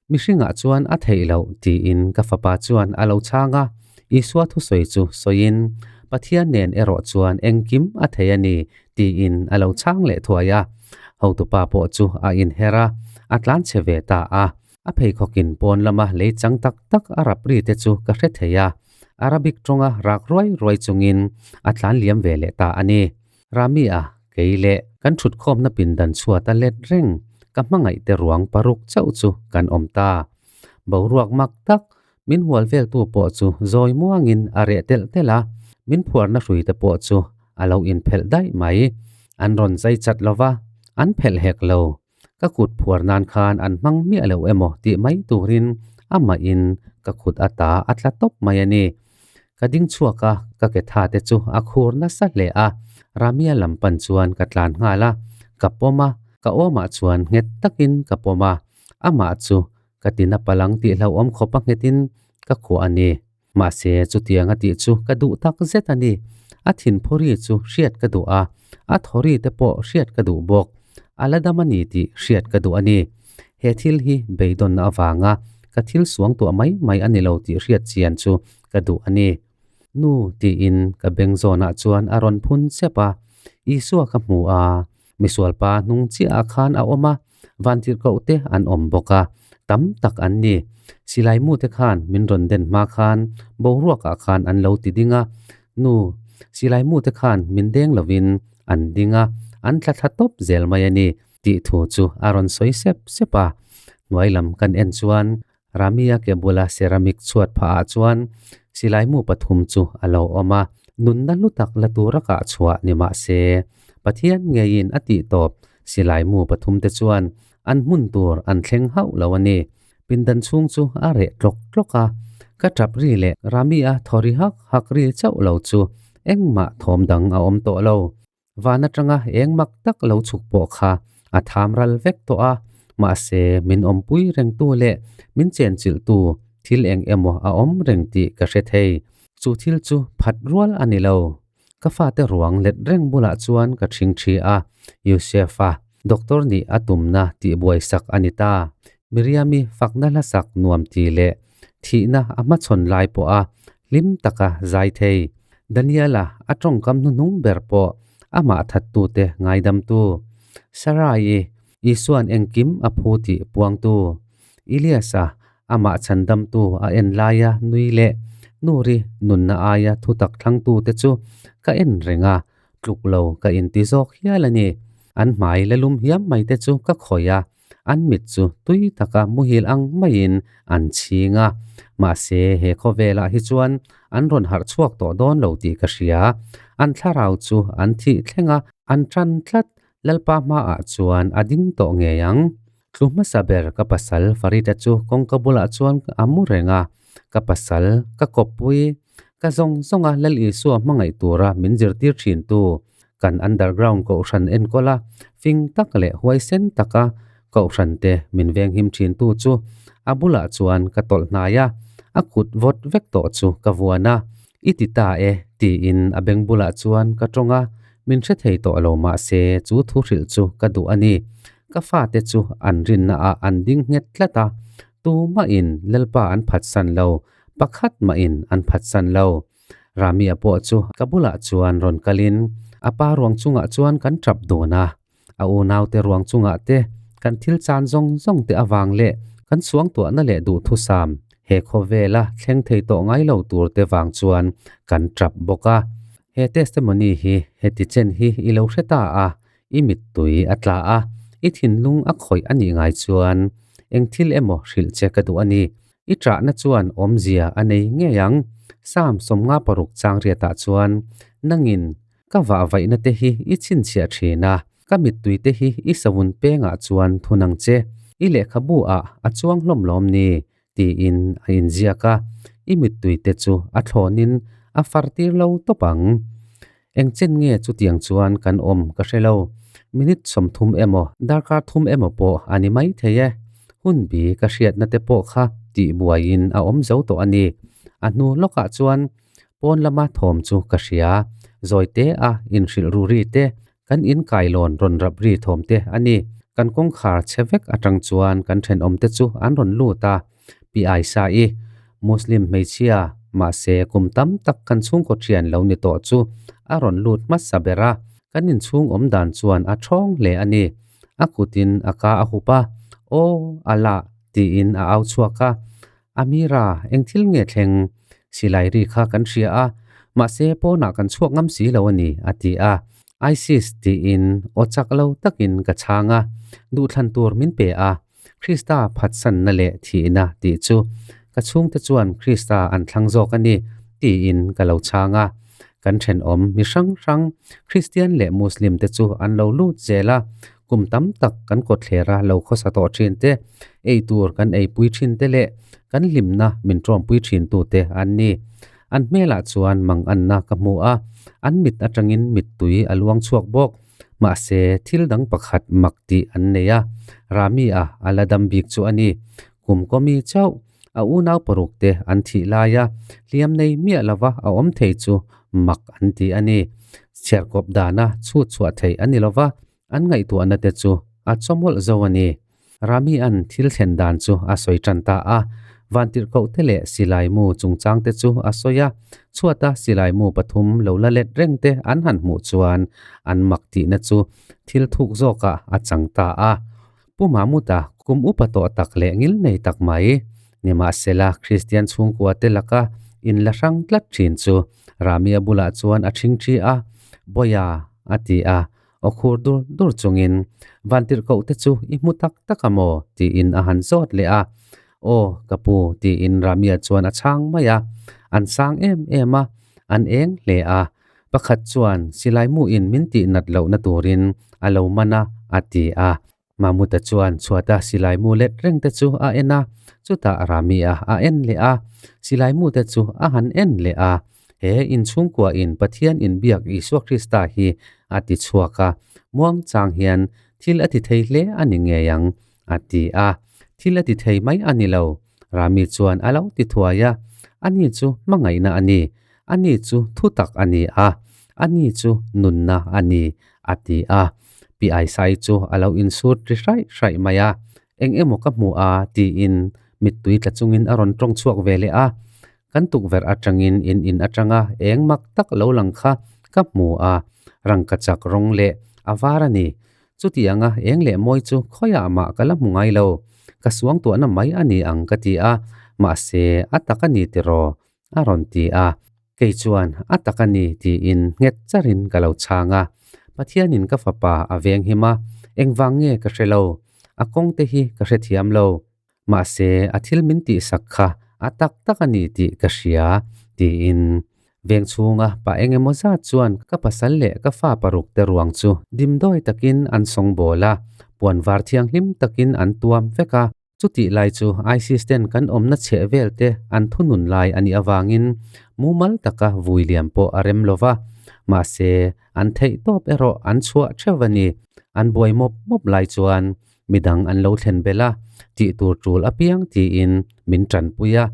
Mihringah chuan a theih loh tiin ka fapa chuan a lo chhang a, Isua thusawi chu sawiin, Pathian nen erawh chuan engkim a thei a ni tiin a lo chhang leh thuai a. Hotupa pawh chu a inher a, a tlanchhe ve ta a. A pheikhawkin pawn lama lei chang tak tak a rap ri te chu ka hre thei a, Arabic tawnga rak ruai ruai chungin a tlan liam ve leh ta a ni. Rami a, kei leh kan thutkhawmna pindan chhuat a let reng, ka hmangaih te ruang paruk chauh chu kan awm ta. Boruak mak tak, min hual veltu pawh chu zawi muangin a reh telh telh a, min phuarna hrui te pawh chu a lo inphelh daih mai. An rawn zai chat lova, an phelh hek lo. Ka kut phuar nan khan an hmang miah lo emaw tih mai turin amahin ka kut ata a tla tawp mai a ni. Ka ding chhuak a, ka ke tha te chu a khur nasa hle a, Ramia lam pan chuan ka tlan nghal a, ka pawm a, ka awmah chuan nghet takin ka pawm a, amah chu ka tina palang tih hlauhawm khawp a nghetin ka khuah a ni. Mahse, chutiang a tih chu ka duh tak zet a ni. A thinphuri chu hriat ka duh a, a thawri te pawh hriat ka duh bawk. A la dam a ni tih hriat ka duh a ni. He thil hi beidawnna avanga ka thil suang tuah mai mai a ni lo tih hriat chian chu ka duh a ni. Nu tiin ka beng zawnah chuan a rawn phun sep a, Isua ka hmu a, Misualpa hnung chiahah khan a awm a, vantirhkoh te an awm bawk a, tam tak an ni. Silai mute khan min rawn den hma khan boruakah khan an lo ti ding a, Nu, silai mute khan min deng lovin an ding a, an tla thla tawp zel mai a ni, tih thu chu a rawn sawi sep sep a. Hnuai lam kan en chuan Ramia ke bula ceramic chhuat phah ah chuan silai mu pathum chu a lo awm a, nunna hlu tak la tura kah chhuah ni mah se, Pathian ngeiin a tih tawp silai mu pathum te chuan an hmun tur an thleng hauh lo a ni. Pindan chhung chu a reh tlawk tlawk a, ka tap ri leh Ramia thaw ri hak hak ri chauh lo chu. Engmah thawm dang a awm tawh lo. Van atanga eng mak tak lo chhuk pawh kha a tham ral vek tawh a, mahse min awmpui rengtu leh min chenchilhtu thil eng emaw a awm reng tih ka hre thei. Chu thil chu phat rual a ni lo. Ka fate ruang let reng bulah chuan ka ṭhing ṭhi a, Yousef-a doctor nih a tumna tihbuai sak a ni ta. Miriam-i fakna hlasak nuam ti leh thihna a hmachhawn lai pawha hlim taka zai thei. Daniel-a a tawngkam hnuhnung ber pawh amah thattute ngaidamtu. Sarai-i Isua'n engkim a phu tih puangtu. Elias-a amah chhandamtu a en laia nui leh Nuri nunna aia thutak thlangtute chu ka en reng a, tluk lo ka inti zawk hial a ni. An hmai la lum hiam mai te chu ka khawih a, an mit chu tui taka muhil ang maiin an chhing a. Mahse, he khawvelah hi chuan an rawn harh chhuak tawh dawn lo tih ka hria. An thlarau chu an thih thleng a, an tan tlat Lalpa hmaah chuan a ding tawh ngei ang. Tlu hmasa ber ka pasal Farida chu kawngka bulah chuan a mu reng a, ka pasal, ka kawppui, ka zawng zawnga Lal Isua hmangaih tura min zirtir thintu, kan underground kohhran enkawl a, fing tak leh huaisen taka kohhrante min venghim thintu chu a bulah chuan ka tawlh hnai a, a kut vawt vek tawh chu ka vuan a, I ti ta e, tiin a beng bulah chuan ka tawng a, min hre thei tawh lo mah se chu thu hrilh chu ka duh a ni. Ka fate chu an rinna ah an ding nghet tlat a, tumahin Lalpa an phatsan lo, pakhat mahin an phatsan lo. Ramia pawh chu ka bulah chuan rawn kalin a pa ruang chungah chuan kan tap dun a, a unaute ruang chungah te kan thil chan zawng zawng te avang leh kan suangtuahna leh duhthusam he khawvela thleng thei tawh ngai lo tur te vang chuan kan tap bawk a. He testimony hi heti chen hi i lo hre ta a, i mittui a tla a, i thinlung a khawih a nih ngai chuan eng thil emaw hrilh che ka duh a ni. I ṭahna chuan awmzia a nei ngei ang. Psalm 56 chang riatah chuan, Nangin ka vahvaihna te hi i chhinchhiah ṭhin a, ka mittui te hi i savun pengah chuan thun ang che. I lehkhabu ah a chuang hlawm lawm ni? tiin a inziak a, i mittui te chu a thlawnin a far tir lo tawp ang. Eng chen nge chutiang chuan kan awm ka hre lo. Minute 30 emaw, darkar thum emaw pawh a ni mai thei e. Hun bi ka hriatna te pawh kha tih buaiin a awm zo tawh a ni. A hnu lawkah chuan pawn lama thawm chu ka hria. Zawi te a inhrilh ru ri te, kan in kailawn rawn rap ri thawm te a ni. Kan kawngkhar chhe vek atang chuan kan thenawm te chu an rawn lut a. Pi Aisha-i, Muslim hmeichhia, mahse kum tam tak kan chhungkaw thian lo ni tawh chu a rawn lut hmasa ber a, kan inchhung awm dan chuan a thawng hle a ni. A kutin a ka a hup a, Aw, Allah, tiin a au chhuak a. Amira, eng thil nge thleng? Silai ri kha kan hria a, mahse pawnah kan chhuak ngam si lo a ni, a ti a. ISIS tiin aw chak lo takin ka chhang a, duhthlan tur min pe a. Krista phatsanna leh thihna tih chu ka chhungte chuan Krista an thlang zawk a ni tiin ka lo chhang a. Kan thenawm mi hrang hrang Kristian leh Muslim te chu an lo lut zel a, kum tam tak kan kawtthlera lo khawsa tawh thin te, ei tur kan eipui thin te leh kan hlimna min tawmpui thin tute an ni. An hmelah chuan manganna ka hmu a, an mit atangin mittui a luang chhuak bawk. Mahse, thil dang pakhat mak tih an nei a, Rami-a a la dam bik chu a ni. Kum kawmi chauh, a unau paruk te an thih laia hliam nei miah lova a awm thei chu mak an ti a ni. Chhiarkawp dana chhut chhuah theih a ni lova, an ngaihtuahna te chu a chawmawlh zo a ni. Rami-a'n thil thlen dan chu a sawi tan ta a, vantirhkohte leh silaimu chungchangte chu a sawi a, chhuata silaimu pathum lo la let reng te an han hmuh chuan an mak tihna chu thil thuk zawkah a chang ta a. Pu Mahmud-a kum upa tawh tak leh ngil nei tak mai, nimahsela Kristian chhungkuate laka inla hrang tlat thin chu Rami-a bulah chuan a ṭhingṭhi a, Bawia, a ti a, Aw khur dur dur chungin, Vantirhkoh te chu i hmu tak tak a maw? tiin a han zawt leh a. Aw, ka pu, tiin Ramia chuan a chhang mai a. An sang em em a, an eng hle a. Pakhat chuan silai muin min tih nat lohna turin a lo man a, a ti a. Mahmuta chuan chhuata silai mu let reng te chu a en a, chutah Rami-a a en leh a, silai mu te chu a han en leh a. He inchhungkua in Pathian inbiak Isua Krista hi a ti chhuak a, muang chang hian thil a ti thei hle a ni ngei ang, a ti a. Thil a ti thei mai a ni lo, Rami chuan a lo ti thuai a. Ani chu hmangaihna a ni, ani chu thutak a ni a, ani chu nunna a ni, a ti a. Pi Aisai chu a lo insut ri hraih hraih mai a. Eng emaw ka hmu a, tiin mittui tla chungin a rawn tawng chhuak ve leh a. Kan tukverh atangin in in atanga eng mak tak lo lang kha ka hmu a, rangkachak rawng leh a var a ni. Chutianga eng leh mawi chu khawiah mah ka la hmu ngai lo. Ka suangtuahna mai a ni ang ka ti a, mahse a tak a ni tiraw? a rawn ti a. Kei chuan a tak a ni tiin nghet charin ka lo chhang a. Pathianin ka fapa a veng him a, engvang nge ka hre lo. A kawng te hi ka hrethiam lo. Mahse a thil min tihsak kha a tak tak a ni tih ka hria tiin veng chhunga pa eng emaw zat chuan ka pasal leh ka fa paruk te ruang chu dimdawi takin an sawngbawl a, puan var thianghlim takin an tuam vek a. Chutih lai chu ISIS ten kan awmna chheh vel te an thunun lai a nih avangin mumal taka vui liam pawh a rem lo va, mahse an theih tawp erawh an chhuah theuh a ni. An buai mawp mawp lai chuan midang an lo thlen belh a, tih tur tul apiang tiin min tanpui a.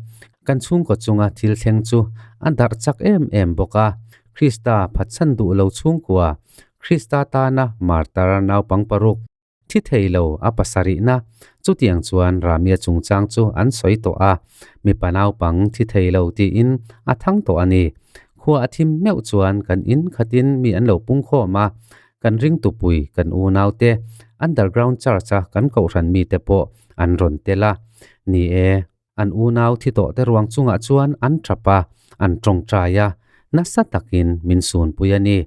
Kan chhungkaw chunga thil thleng chu a darh chak em em bawk a, Krista phatsan duh lo chhungkua, Krista tana martar naupang paruk, Thi thei lo a pasarihna chutiang chuan Ramia chungchang chu an sawi tawh a, mipa naupang thi thei lo tiin a thang tawh a ni. Khua a thim meuh chuan kan in khatin mi an lo pung khawm a, kan ringtupui kan unaute underground church a kan kohhran mite pawh an rawn tel a. Ni e, An unau thi tawh te ruang chungah chuan an tap a, an tawngtai a, nasa takin min sunpui a ni.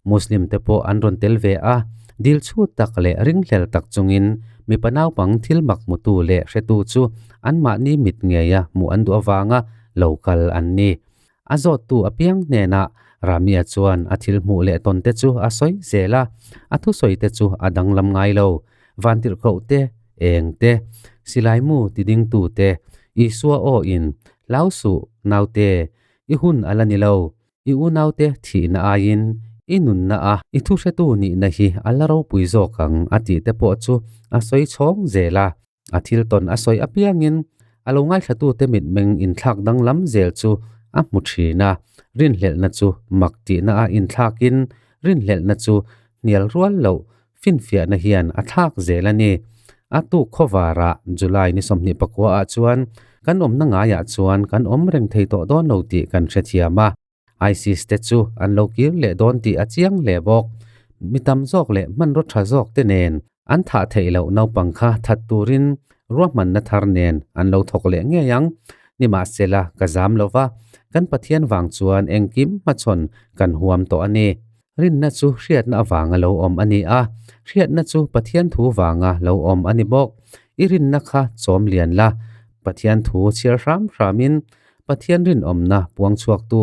Muslim te pawh an rawn tel ve a, dil chhut tak leh ringhlel tak chungin mipa naupang thil mak hmutu leh hretu chu anmahni mit ngeia hmuh an duh avanga lo kal an ni. A zawttu apiang hnenah Ramia chuan a thil hmuh leh tawn te chu a sawi zel a, a thusawi te chu a danglam ngai lo. Vantirhkoh te, eng te, silai mu tidingtu te, Isua aw in, Hlau suh, naute, i hun a la ni lo, i unaute thihna aiin i nunna a i thuhretu nihna hi a la ropui zawk ang a tih te pawh chu a sawi chhawng zel a. A thil tawn a sawi apiangin a lo ngaithlatute mitmeng inthlak danglam zel chu a hmu thin a, rinhlelhna chu mak tihna a inthlakin rinhlelhna chu hnial rual loh finfiahna hian a thlak zel a ni. A tuk khawvarah July ni 24 ah chuan kan awmna ngaiah chuan kan awm reng thei tawh dawn lo tih kan hrethiam a. ISIS te chu an lo kir leh dawn tih a chiang hle bawk. Mi tam zawk leh hmanraw tha zawk te nen an thah theih loh naupang kha that turin ruahmanna thar nen an lo thawk leh ngei ang. Nimahsela ka zam lo va, kan Pathian vang chuan engkim hmachhawn kan huam tawh a ni. Rinna chu hriatna avanga lo awm a ni a, hriatna chu Pathian thu vanga lo awm a ni bawk. I rinna kha chawm lian la, Pathian thu chhiar hram hramin Pathian rinawmna puang chhuaktu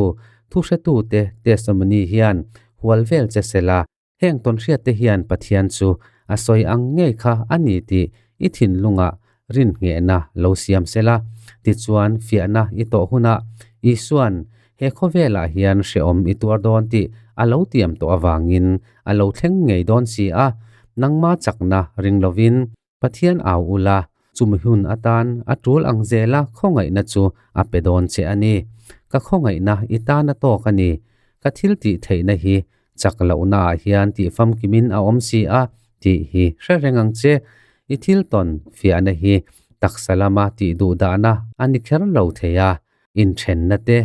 thuhretute testimony hian hual vel che se la, heng tawnhriatte hian Pathian chu a sawi ang ngei kha a ni tih i thinlungah rinhnghehna lo siam se la. Tichuan fiahna i tawh hunah Isua'n he khawvelah hian hrehawm i tuar dawn tih a lo tiam tawh avangin a lo thleng ngei dawn si a, nangma chakna ring lovin Pathian au ula, chumi hun atan a tul ang zela khawngaihna chu a pe dawn che a ni. Ka khawngaihna i tan a tawk a ni. Ka thil tih theihna hi chak lohnaah hian tih famkimin a awm si a tih hi hre reng ang che. I thil tawn fiahna hi taksa lama tih duh dahna a ni kher lo thei a. Inthenna te,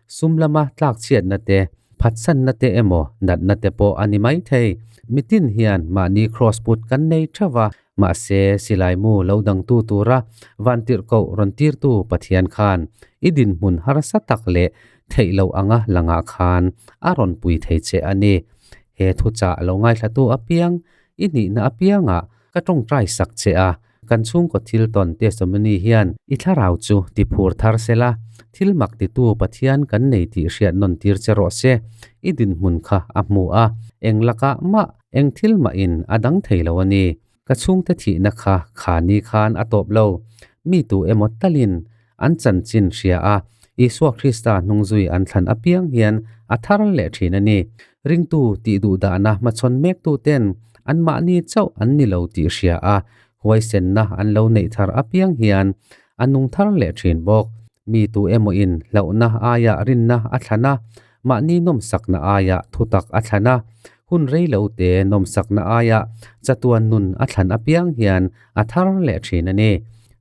sum lama tlakchhiatna te, phatsanna te emaw natna te pawh a ni mai thei. Mitin hian mahni cross put kan nei theuh va, mahse silai mu lo dangtu tura vantirhkoh rawn tirtu Pathian khan i dinhmun harsa tak leh theih loh anga langah khan a rawn pui thei che a ni. He thuchah lo ngaithlatu apiang, i nihna apiangah ka tawngtai sak che a, Kan chhungkaw thil tawn testimony hian i thlarau chu ti phur thar se la, thil mak titu Pathian kan nei tih hriat nawn tir che rawh se. I dinhmun kha a hmu a, eng lakah mah eng thil mahin a dang thei lo a ni. Ka chhungte thihna kha kha ni khan a tawp lo. Mi tu emaw talin an chanchin hria a, Isua Krista hnungzui an thlan apiang hian a thar leh thin a ni. Ringtu tih duh dahna hmachhawn mektu ten anmahni chauh an ni lo tih hria a, huaisenna an lo neih thar apiang hian a nung thar leh thin bawk. Mi tu emaw in hlauhna aia rinna a thlan a, mahni nawmsakna aia thutak a thlan a, hun rei lo te nawmsakna aia chatuan nun a thlan apiang hian a thar leh thin a ni.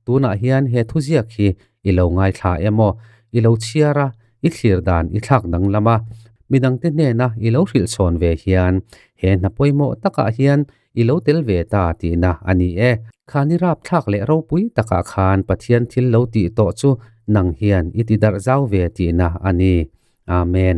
Tunah hian he thuziak hi i lo ngaithla emaw, i lo chhiar a, i thlir dan i thlak danglam a, midangte hnena i lo hrilh chhawn ve hian he hna pawimawh takah hian i lo tel ve ta tihna a ni e. Khani rapthlak leh ropui takah khan Pathian thil lo tih tawh chu nang hian i ti darh zau ve tihna a ni. Amen.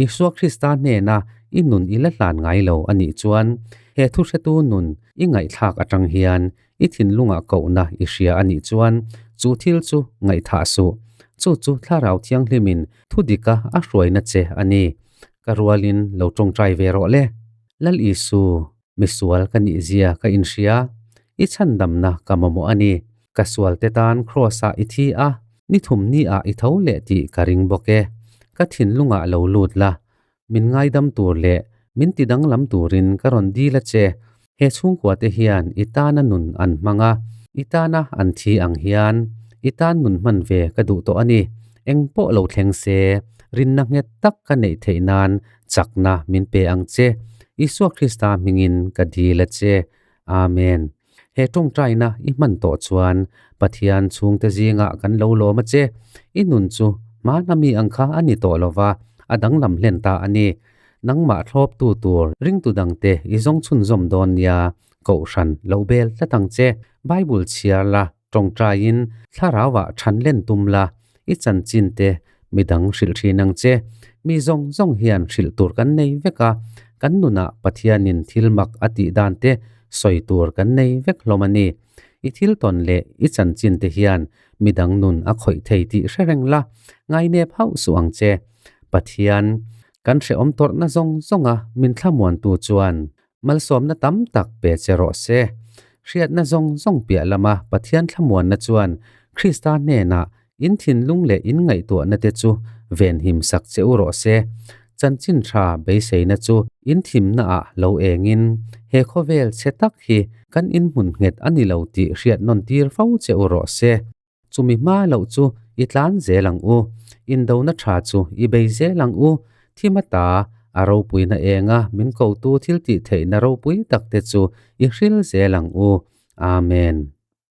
Isua Krista hnena i nun i la hlan ngai lo a nih chuan he thuhretu nun i ngaihthlak atang hian i thinlungah kohna i hria a nih chuan chu thil chu ngaihthah suh. Chu chu Thlarau Thianghlimin thudika a hruaina che a ni. Ka rualin lo tawngtai ve rawh le. Lal Isu, misual ka nih zia ka inhria, i chhandamna ka mamawh a ni. Ka sualte tan Kraws-ah i thi a, ni thum ni-ah i tho leh tih ka ring bawk e. Ka thinlungah lo lut la, min ngaidam tur leh min ti danglam turin ka rawn dil a che. He chhungkuate hian i tana nun an hmang a, i tana an thi ang hian i tan nun hman ve ka duh tawh a ni. Eng pawh lo thleng se, rinna nghet tak ka neih theih nan chakna min pe ang che. Isua Krista hmingin ka dil a che. Amen. He tawngtaina i hman tawh chuan Pathian chhungte zingah kan lo lawm a che. I nun chu hmana mi ang kha a ni tawh lova, a danglam hlen ta a ni. Nangmah thlawptu tur ringtu dangte i zawng chhunzawm dawn nia, Kohhran lo bel tlat ang che. Bible chhiar la, tawngtaiin thlarauah than len tum la, i chanchin te midang hrilh thin ang che. Mi zawng zawng hian hrilh tur kan nei vek a, kan nunah Pathianin thil mak a tih dan te sawi tur kan nei vek hlawm a ni. I thil tawn leh i chanchin te hian midang nun a khawih thei tih hre reng la, ngainep hauh suh ang che. Pathian, kan hrehawm tawrhna zawng zawnga min thlamuantu chuan Malsawmna tam tak pe che rawh se. Hriatna zawng zawng piah lama Pathian thlamuanna chuan Krista hnenah in thinlung leh in ngaihtuahna te chu venhim sak che u rawh se. Chanchin tha beiseina chu in thimnaah lo engin he khawvel chhe tak hi kan inhmun nghet a ni lo tih hriat nawn tir fo che u rawh se. Chumi hma loh chu i tlan zel ang u, indona tha chu i bei zel ang u, thim ata a ropuina enga min kotu thil tih theihna ropui tak te chu i hril zel ang u. Amen.